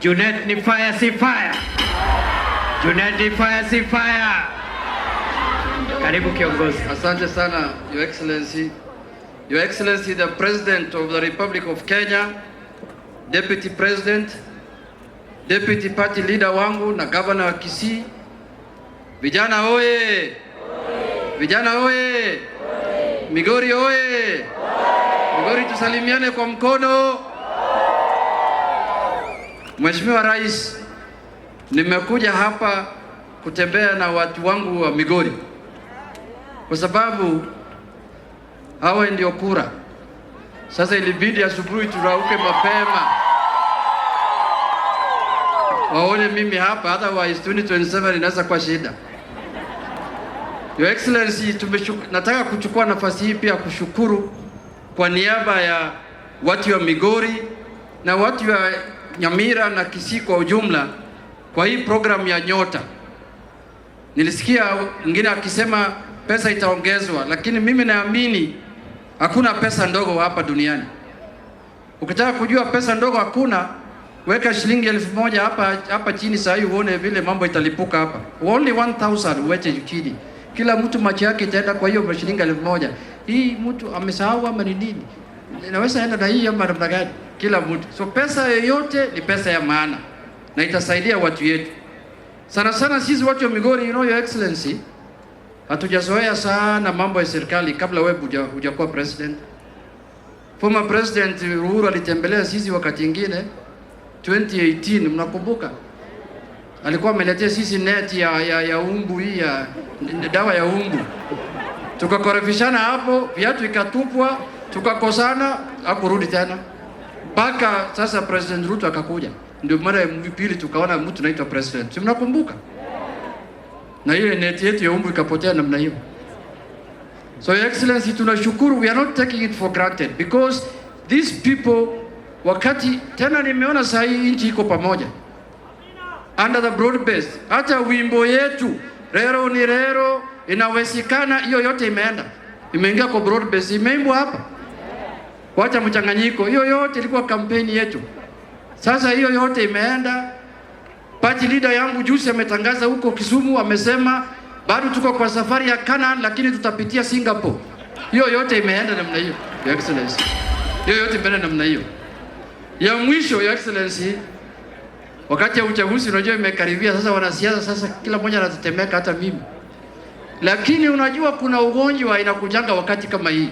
Junet ni fire, si fire? Junet ni fire, si fire? Karibu, kiongozi. Asante sana, Your Excellency. Your Excellency, the President of the Republic of Kenya, Deputy President, Deputy Party Leader wangu na Governor wa Kisii. Vijana oye! Vijana oye! Migori oye! Migori, tusalimiane kwa mkono. Mheshimiwa Rais, nimekuja hapa kutembea na watu wangu wa Migori kwa sababu hawa ndio kura. Sasa ilibidi asubuhi turauke mapema waone mimi hapa, otherwise 2027 inaweza kuwa shida. Your Excellency, nataka kuchukua nafasi hii pia kushukuru kwa niaba ya watu wa Migori na watu wa Nyamira na Kisii kwa ujumla kwa hii program ya Nyota. Nilisikia mwingine akisema pesa itaongezwa, lakini mimi naamini hakuna pesa ndogo hapa duniani. Ukitaka kujua pesa ndogo hakuna, weka shilingi 1000 hapa hapa chini saa hii uone vile mambo italipuka hapa. Only 1000 uweke chini, kila mtu macho yake itaenda kwa hiyo shilingi 1000. Hii mtu amesahau ama ni nini? Inaweza enda na hii ama namna gani? Kila mtu. So pesa yoyote ni pesa ya maana na itasaidia watu yetu. Sana sana sisi watu wa Migori, Your Excellency, hatujazoea sana mambo ya serikali kabla wewe hujakuwa president. Former President Uhuru alitembelea sisi wakati ingine 2018, mnakumbuka? Alikuwa ameletea sisi net ya umbu, hii ya dawa ya umbu. Tukakorofishana hapo, viatu ikatupwa, tukakosana, hakurudi tena mpaka sasa President Ruto akakuja. Ndio mara ya pili tukaona mtu anaitwa president, si mnakumbuka? Na ile net yetu ya umbu ikapotea namna hiyo. So, Your Excellency, tunashukuru, we are not taking it for granted because these people, wakati tena nimeona saa hii nchi iko pamoja under the broad base. Hata wimbo yetu "Rero ni rero, inawezekana", hiyo yote imeenda, imeingia kwa broad base, imeimbwa hapa. Wacha mchanganyiko, hiyo yote ilikuwa kampeni yetu. Sasa hiyo yote imeenda. Party leader yangu juzi ametangaza huko Kisumu, amesema bado tuko kwa safari ya Canaan, lakini tutapitia Singapore. Hiyo yote imeenda namna hiyo, Your Excellency. Hiyo yote imeenda namna hiyo. Ya mwisho, Your Excellency, wakati ya uchaguzi unajua imekaribia sasa, wanasiasa sasa kila mmoja anatetemeka, hata mimi. Lakini unajua kuna ugonjwa inakujanga wakati kama hii,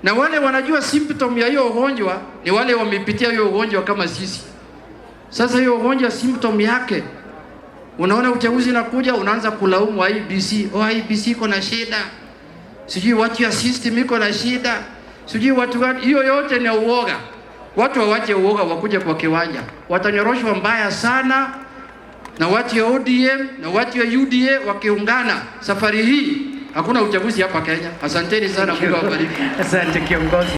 na wale wanajua symptom ya hiyo ugonjwa ni wale wamepitia hiyo ugonjwa kama sisi. Sasa hiyo ugonjwa symptom yake, unaona uchaguzi inakuja, unaanza kulaumu IEBC. Oh, IEBC iko na shida, sijui watu ya system iko na shida, sijui watu gani. Hiyo yote ni uoga. Watu wawache uoga, wakuje kwa kiwanja, watanyoroshwa mbaya sana na watu ya ODM na watu ya UDA wakiungana. Safari hii hakuna uchaguzi hapa Kenya. Asanteni sana, Mungu awabariki. Asante, kiongozi.